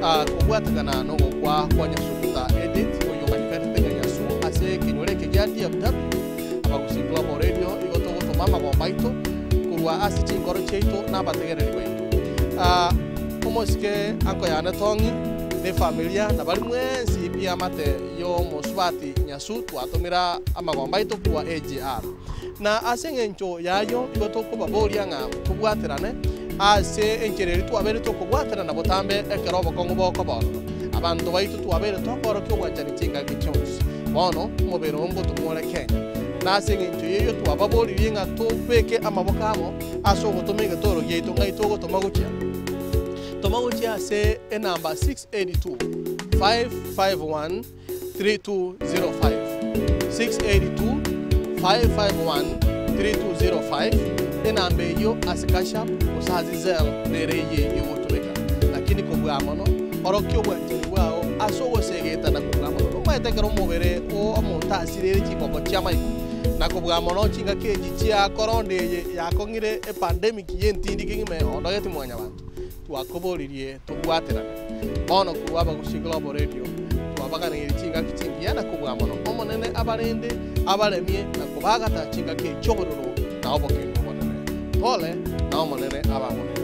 Kobwatekana nogokwa kwa Nyasuguta Edith, oyomanyekanete ng'a Nyasu ase ekenyoro eke gia DFW, Abagusii Global Radio igo togotoma amagombo aito korwa ase chinkoro chiaito na abategereri baito. Omosike anko yane Tong'i na efamilia na baria mwensi pi amate y'omosubati Nyasu twatomire amagombo aito korwa AGR. Na ase engencho y'ayio igo tokobaboria ng'a tobwaterane ase enchera eria twabeire tokobwaterana botambe ekero obokong'u bokoba ororo. Abanto baito twabeire tokoorokia obwanchani chingaki chionsi. Bono omobere oo ngotomwa ore Kenya. Na ase engencho y'eyio twababoririe ng'a tobeke amaboko amo ase ogotoma egetoro giaito ng'ai togotoma gochia. Toma gochia ase enamba 682 551 3205 682 551 3205 Enamba eyio ase Cash App gose ase Zelle nere eye egotumeka. Lakini kobua mono, orokia obwanchani bwao ase ogosegeta na kobua mono. Nomaete ekero omobere o omonto asirire chiboko chi'amaiko na kobua mono chingaki echi chia korona eye yakong'ire epandemic y'entindi kegima eondogeti mwanyabanto. Twakoboririe tobwaterane. Bono korwa Abagusii Global Radio twabaganeirie chingaki chingiya na kobua mono. Omonene abarende, abaremie na kobagata chingaki chi'obororo na obokendu obonene. Pole, na Omonene abe amo nainwe.